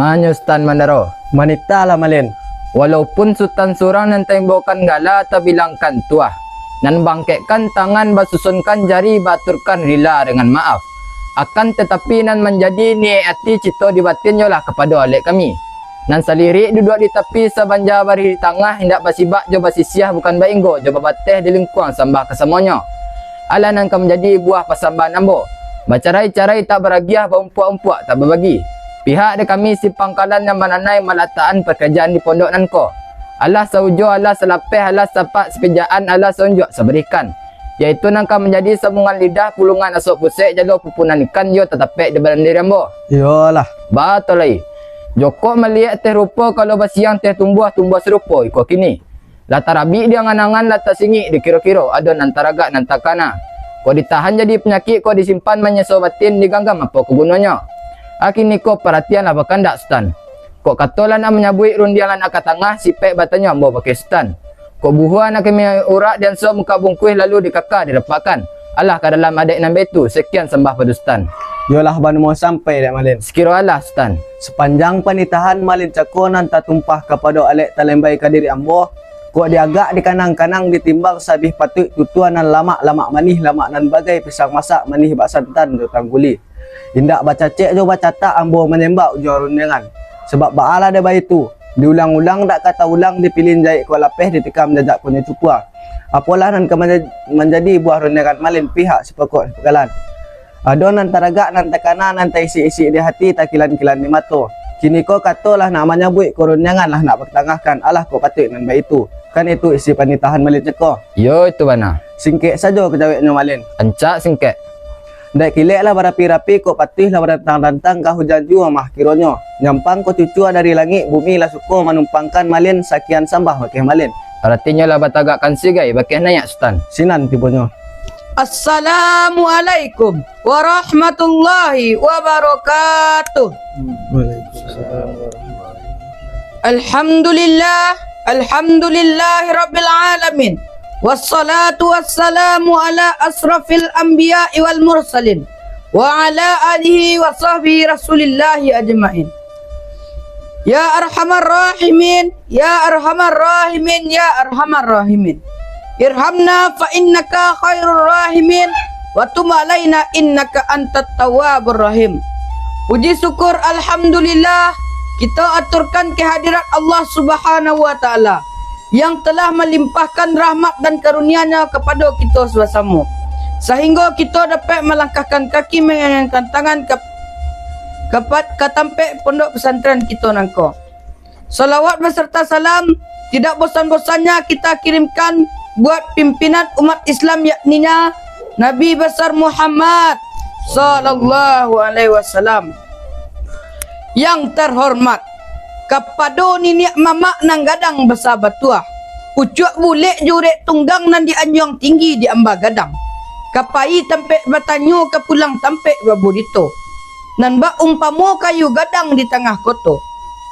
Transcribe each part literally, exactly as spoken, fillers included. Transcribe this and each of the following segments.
Hanyo Sutan Mandaro. Manitahlah, Malin. Walaupun Sutan surang nan taimbaukan gala tabilangkan tuah, nan bangkekkan tangan, basusunkan jari, baaturkan rila dengan maaf. Akan tatapi nan manjadi niaik ati cito di batin yolah kapado alek kami. Nan salirik duduak di tapi, sabanja barih di tangah, indak basibak jo basisiah, bukan bainggo jo babateh, di lingkuang sambah kasamonyo. Alah nan ka manjadi buah pasambahan ambo. Bacarai-carai tak baragiah, baumpuak-umpuak tak babagi. Pihak dari kami si pangkalan nan mananai malatakan pakarajaan di pondok nan ko. Alah saujo, alah salapeh, alah sapak sapijaan, alah saunjuak sabarikan. Yaitu nan ka manjadi sambungan lidah, pulungan asok pusek, jalo pupunan ikan, iyo tatapek di badan diri ambo. Iyolah. Batua lai. Jokok maliek teh rupo, kalau basiang teh tumbuah, tumbuah sarupo iko kini. Lah tarabik di angan-angan, lah tasingik di kiro-kiro, ado nan taragak nan takana. Kok ditahan jadi panyakik, kok disimpan manyeso batin, diganggam apo ko gunonyo? Kini ko paratianlah bakandak Sutan. Kok kato lah nak manyabuik, rundiang lah nak ka tangah, sipek batanyo ambo bakeh Sutan. Kok buhua nak kami urak, dianso muka bungkuih, lalu dikaka dirapakkan. Alah ka dalam adaik nan baitu, sekian sambah pado Sutan. Yolah, banumo sampai dek Malin. Sakiro alah Sutan. Sapanjang panitahan Malin cako nan tatumpah kapado alek talembai ka diri ambo, kok diagak dikanang-kanang ditimbang sabih patuik tutua nan lamak-lamak manih, lamak nan bagai pisang masak, manih bak santan jo tangguli. Indak bacacek jo bacatak ambo manyembah ujuang rundiangan. Sabab baalah dek baitu, diulang-ulang dak ka taulang, dipilin jahek kok lapeh, ditikam jajak konyo cupua. Apolah nan ka manja-, manjadi buah rundiangan Malin pihak sipokok sipangkalan? Ado nan taragak, nan takana, nan taisik-isik di hati, takilan-kilan di mato. Kini ko kato lah nak manyabuik, ko rundiangan lah nak batangahkan, alah kok patuik nan baitu. Kan itu isi panitahan Malin cako. Iyo, itu bana. Singkek sajo kajaweknyo, Malin. Rancak singkek. Dek kilek lah barapi-rapi, kok patuih lah barantang-rantang, ka hujan juo mah kironyo. Nyampang kok cucua dari langik, bumi lah suko manumpangkan Malin, sakian sambah bakeh Malin. Aratinyo lah batagakkan sigai bakeh naiak Sutan. Sinan tibonyo. Assalamualaikum warahmatullahi wabarakatuh. Waalaikumsalam. Alhamdulillah, alhamdulillahirabbil alamin. Wassalatu wassalamu ala asrafil anbiya'i wal mursalin, wa ala alihi wa sahbihi rasulillahi ajmain. Ya Arhamar Rahimin, Ya Arhamar Rahimin, Ya Arhamar Rahimin. Irhamna fa innaka khairur rahimin, wa tub alaina innaka antat tawwabur rahim. Puji syukur, alhamdulillah, kita aturkan kehadirat Allah Subhanahu wa Ta'ala yang telah malimpahkan rahmat dan karunia-Nya kepada kita sama-sama, sehingga kita dapat melangkahkan kaki, mengayunkan tangan ke, ke, ke tampek pondok pesantren kita nangko. Salawat beserta salam tidak bosan-bosannya kita kirimkan buat pimpinan umat Islam, yakninya Nabi Besar Muhammad sallallahu alaihi wasallam. Yang terhormat, kapado niniak mamak nan gadang basa batuah, pucuak bulek jo urek tunggang nan dianjuang tinggi di amba gadang, ka pai tampek batanyo, ka pulang tampek baburito, nan bak umpamo kayu gadang di tangah koto.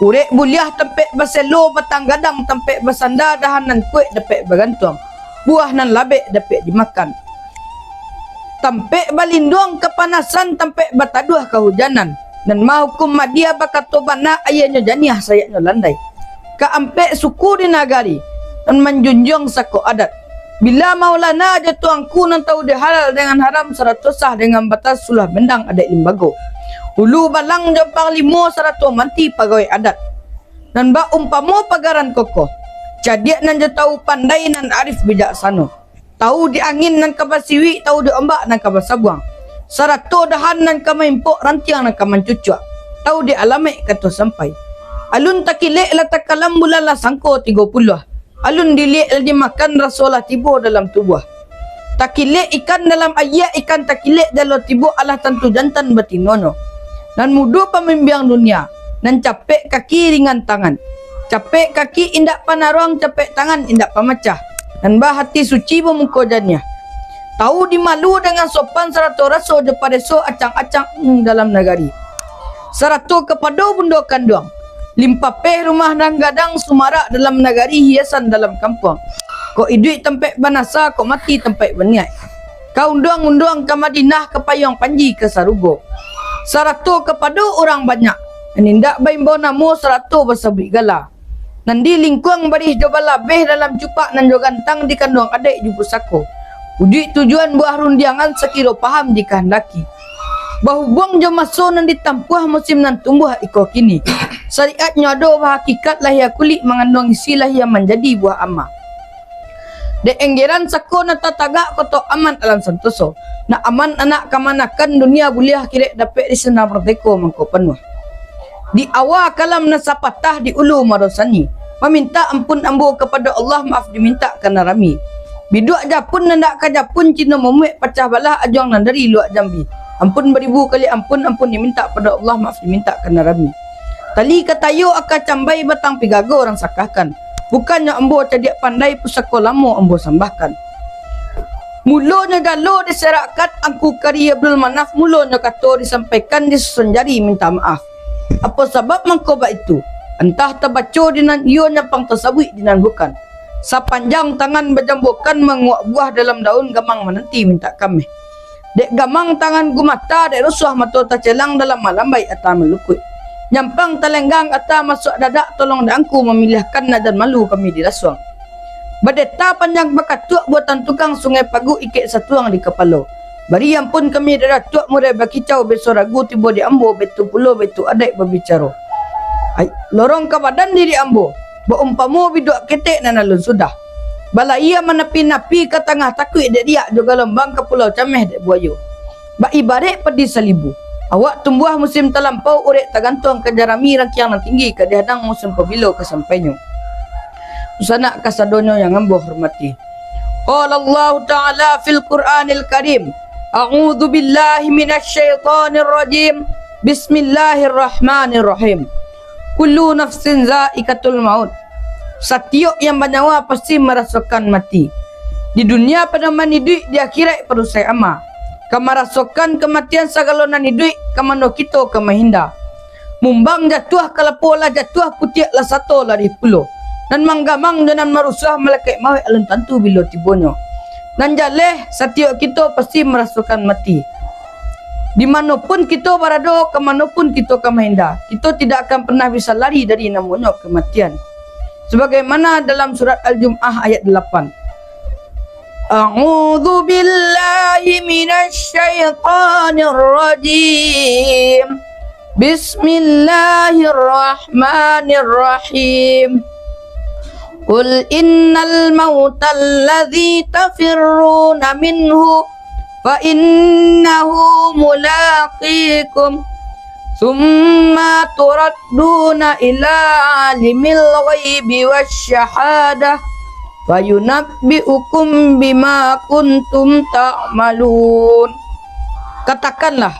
Urek buliah tampek baselo, batang gadang tampek basanda, dahan nan kuek dapek bagantuang, buah nan labek dapek dimakan. Tampek balinduang kapanasan, tampek bataduah kahujanan. Nan mahukum madia bakato bana, aianyo janiah sayaknyo landai. Kaampek suku di nagari, nan manjunjuang sako adat. Bila maulana jo tuangku nan tahu di halal dengan haram, sarato sah dengan batas sulah bendang adaik limbago, ulu balang jo panglimo sarato manti pagawai adat. Nan bak umpamo pagaran kokoh, cadiak nan jo tahu pandai, nan arif bijaksano, tahu di angin nan ka basiwik, tahu di ombak nan ka basabuang, sarato dahan nan ka maimpok, rantiang nan ka mancucuak, tahu di alamaik kato sampai. Alun takilek lah takalam, bulan lah sangko tigo puluah. Alun diliek lah dimakan, raso lah tibo dalam tubuah. Takilek ikan dalam aia, ikan takilek jalo tibo, alah tantu jantan batinonyo. Nan mudo pamimbiang dunia, nan capek kaki ringan tangan. Capek kaki indak panaruang, capek tangan indak pamacah. Nan bahati suci bamuko janiah. Tahu di malu dengan sopan, sarato raso jo pareso, acang-acang, mm, dalam nagari. Sarato kapado bundo kanduang, limpapeh rumah nan gadang, sumarak dalam nagari, hiasan dalam kampuang. Kok iduik tampek banasa, kok mati tampek baniaik. Ka unduang-unduang ka Madinah, ka payuang panji ka sarugo. Sarato kapado urang banyak, Nan indak baimbau namo sarato basabuik gala. Nan di lingkuang barih jo balabeh dalam cupak nan jo gantang dikanduang adaik jo pusako. Ujuik tujuan buah rundiangan sakiro paham dikahandaki. Bahubuang jo maso nan ditampuah musim nan tumbuah iko kini. Syariatnyo ado bahakikat lahia kulik manganduang isi lahia manjadi buah ama. Dek enggeran sako nan tatagak koto aman alam santoso. Nak aman anak kamanakan dunia buliah kirek dapek di sinan mardeko mangko panuah. Di awa kalam nan sapatah di ulu marosani. Mamintak ampun ambo kapado Allah maaf dimintak ka nan rami. Biduak japun nan dak ka japun cino mamuek pacah balah ajuang nan dari luak jambi. Ampun baribu kali ampun, ampun dimintak pado Allah maaf dimintak ka nan rami. Tali katayo aka cambai batang pigago urang sakahkan. Bukannyo ambo cadiak pandai pusako lamo ambo sambahkan. Mulonyo galo diserakkan angku kari Abdul Manaf, mulonyo kato disampaikan disusun jari minta maaf. Apo sabab mangko baitu? Antah tabaco di nan iyo nyampang tasabuik di nan bukan. Sapanjang tangan bajambuakan manguak buah dalam daun gamang mananti mintak kameh. Dek gamang tangan gumata, dek rusuah mato tacelang dalam malambai ata malukuik. Nyampang talenggang ata masuak dadak, tolong dek angku mamiliahkan najan malu kami dirasuang. Badeta panjang bakatuak buatan tukang sungai pagu ikek satuang di kapalo. Bari ampun kami dek datuak murai bakicau beso ragu tibo di ambo baitu pulo baitu adaik babicaro. Ai, lorong ka badan diri ambo, baumpamo biduak ketek nan alun sudah. Balayia manapi-napi ka tangah takuik dek riak jo galombang ka pulau cameh dek buayo. Baibarek padi salibu. Awak tumbuah musim talampau urek tagantuang ka jarami rangkiang nan tinggi ka dihadang musim pabilo ka sampainyo. Dunsanak kasadonyo yang ambo hormati. Qala Allahu Ta'ala fil Qur'anil Karim, A'udzu billahi minasy syaithanir rajim. Bismillahirrahmanirrahim. Kullu nafsin zaikatul maut. Satiok yang banyawa pasti marasokan mati. Di dunia padoman iduik, di akhirat parusai ama. Ka marasokan kamatian sagalo nan iduik, ka mano kito ka mahinda. Mumbang jatuah, kalapo lah jatuah, putiak lah sato larih pulo. Nan manggamang jo nan marusuah, malakaik mauik alun tantu bilo tibonyo. Nan jaleh, satiok kito pasti marasokan mati. Di mano pun kito barado, ka mano pun kito ka mahinda, kito tidak akan pernah bisa lari dari namonyo kamatian. Sebagaimana dalam surat Al-Jum'ah ayat dalapan. A'udzu billahi minasy syaithanir rajim. Bismillahirrahmanirrahim. Qul innal mautal ladzi tafirruna minhu fa innahu mulaqikum. Tsumma turadduna ila alimil ghaibi wasyahadah, fayunabbi'ukum bima kuntum ta'malun. Katakanlah,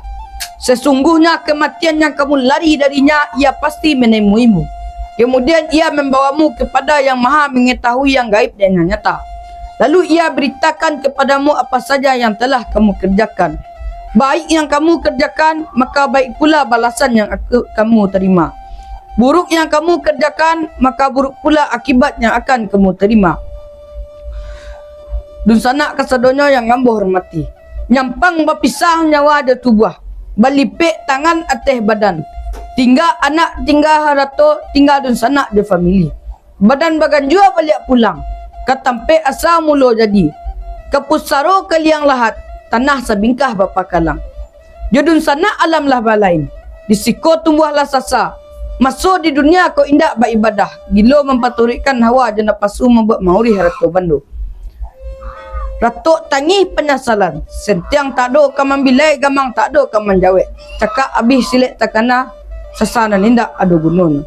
sesungguhnya kematian yang kamu lari darinya, ia pasti menemuimu. Kemudian ia membawamu kepada Yang Maha Mengetahui yang gaib dan yang nyata. Lalu ia beritakan kepadamu apa saja yang telah kamu kerjakan. Baik yang kamu kerjakan, maka baik pula balasan yang aku, kamu terima. Buruk yang kamu kerjakan, maka buruk pula akibat yang akan kamu terima. Dunsanak kasadonyo yang ambo hormati. Nyampang bapisah nyawa jo tubuah, balipek tangan ateh badan. Tingga anak, tingga harato, tingga dunsanak jo famili. Badan baganjua baliak pulang, ka tampek asa mulo jadi. Ka pusaro ka liang lahat, tanah sabingkah bapakalang. Jo dunsanak alam lah balain, di siko tumbuahlah sasa. Maso di dunia ko indak baibadah, gilo mampaturuikkan hawa jo napasu mambuek maurih harato bando. Ratok tangih panyasalan, sentiang tak ado ka mambilai, gamang tak ado ka manjawek. Cakak abih silek takana, sasa nan indak ado gunonyo.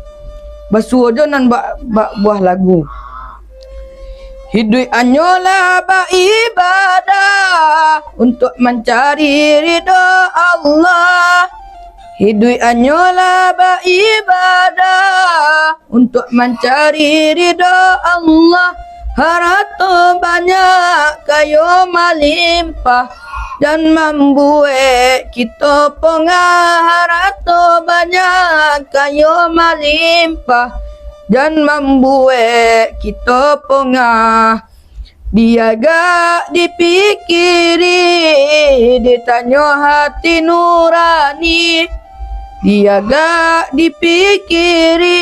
Basuo jo nan bak, bak buah lagu. Hiduik hanyolah baibadah untuk mancari ridho Allah. Hiduik hanyolah baibadah untuk mancari ridho Allah. Harato banyak, kayo malimpah, jan mambuek kito pongah. Harato banyak, kayo malimpah, jan mambuek kito pongah. Diagak dipikiri, ditanyo hati nurani. Diagak dipikiri,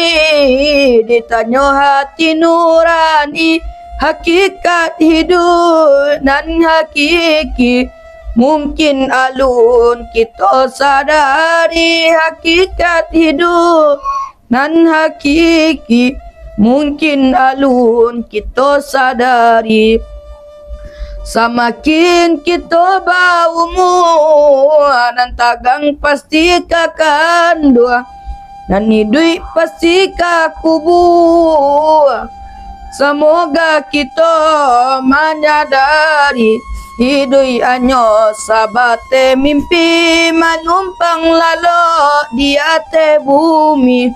ditanyo hati nurani, hakikat hiduik nan hakiki. Mungkin alun kito sadari, hakikat hiduik nan hakiki. Mungkin alun kito sadari, samakin kito baumua, nan tagang pasti ka kanduang, nan iduik pasti ka kubua. Samoga kito manyadari, iduik hanyo sabateh mimpi, manumpang lalok di ateh bumi,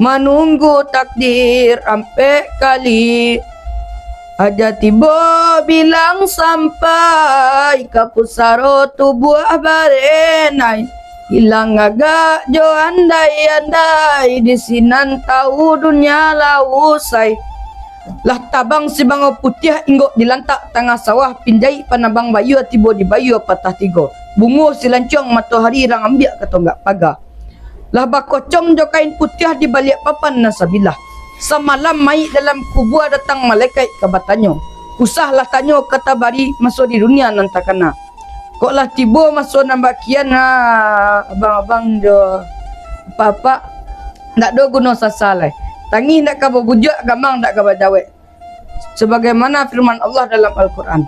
manunggu takdir ampek kali. Aja tibo bilang sampai, ka pusaro tubuah barenai, ilang agak jo andai-andai, di sinan tau dunia lah usai. Lah tabang si bangau putiah, inggok dilantak tangah sawah, pinjaik panabang bayua, tibo di bayua patah tigo. Bungo si lancuang matohari, rang ambiak ka tonggak paga. Lah bakocong jo kain putiah di baliak papan nan sabilah. Samalam mayik dalam kubua, datang malekaik ka batanyo. Usahlah tanyo ka tabari, maso di dunia nan takana. Kok lah tibo maso nan bakian, ha, abang-abang jo apak-apak, ndak do guno sasa lai. Tangih ndak ka babujuak, gamang ndak ka bajawek. Sabagaimana firman Allah dalam Al-Quran,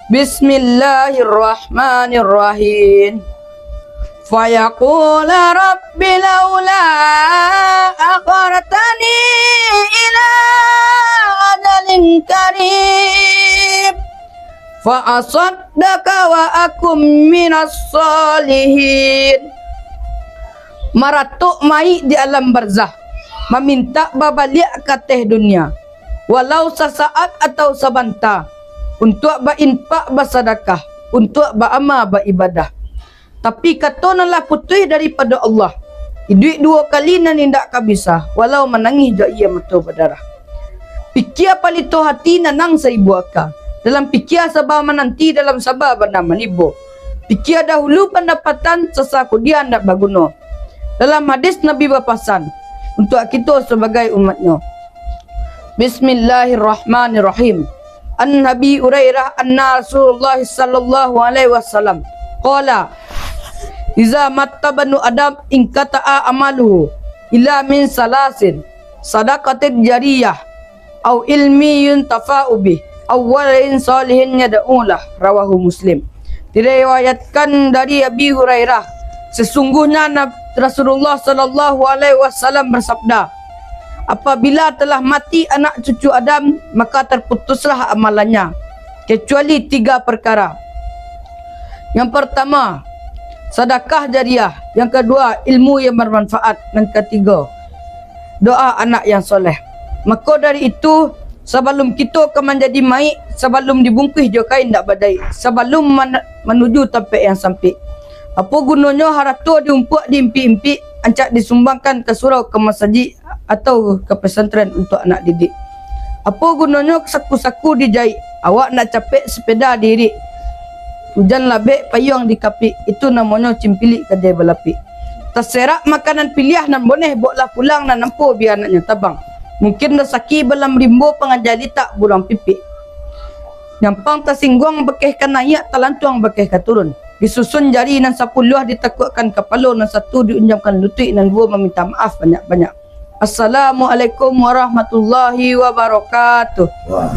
Bismillahirrahmanirrahim. Fayaqula Rabbi laula akhartani ila ajalin qarib, fa asaddaqa wa akum minas shalihin. Maratok mayik di alam barzah, mamintak babaliak ka ateh dunia, walau sasaat atau sabanta, untuak ba-infak, basadakah, untuak ba-ama, baibadah. Tapi kato nan lah putuih daripado Allah, iduik duo kali nan indak ka bisa, walau manangih jo aia mato badarah. Pikia palito hati, nanang saribu aka. Dalam pikia saba mananti, dalam saba bana manibo. Pikia dahulu pandapatan, sasa kudian ndak baguno. Dalam hadis Nabi bapasan untuak kito sabagai umatnyo. Bismillahirrahmanirrahim. An Abi Hurairah anna Rasulullah sallallahu alaihi wasallam qala, "Iza matta banu Adam inqata'a amaluhu illa min salasin, sadaqatin jariyah, au ilmi yuntafa'u bih, au waladin shalihin yad'u lah." Rawahu Muslim. Diriwayatkan dari Abi Hurairah, sesungguhnya Nab-, Rasulullah sallallahu alaihi wasallam bersabda, "Apabila telah mati anak cucu Adam, maka terputuslah amalannya, kecuali tiga perkara. Yang pertama, sadakah jariah. Yang kedua, ilmu yang bermanfaat. Yang ketiga, doa anak yang soleh." Mako dari itu, sabalum kito ka manjadi mayik, sabalum dibungkuih jo kain ndak bajahik, sabalum man-, manuju tampek yang sampik, apo gunonyo harato diumpuak di impik-impik, ancak disumbangkan ka surau, ka masajik, atau ka pesantren untuak anak didik? Apo gunonyo saku-saku dijahik, awak ndak capek sepeda diirik? Ujan labek payuang dikapik, itu namonyo cimpilik kajai balapik. Taserak makanan piliah nan boneh, boklah pulang nan ampo bia anaknyo tabang. Mungkin rasaki balam rimbo, pangajai litak buruang pipik. Nyampang tasingguang bakeh ka naiak, talantuang bakeh ka turun. Disusun jari nan sapuluah, ditakuakkan kapalo nan satu, diunjamkan lutuik nan duo, maminta maaf banyak-banyak. Assalamualaikum warahmatullahi wabarakatuh. Wah.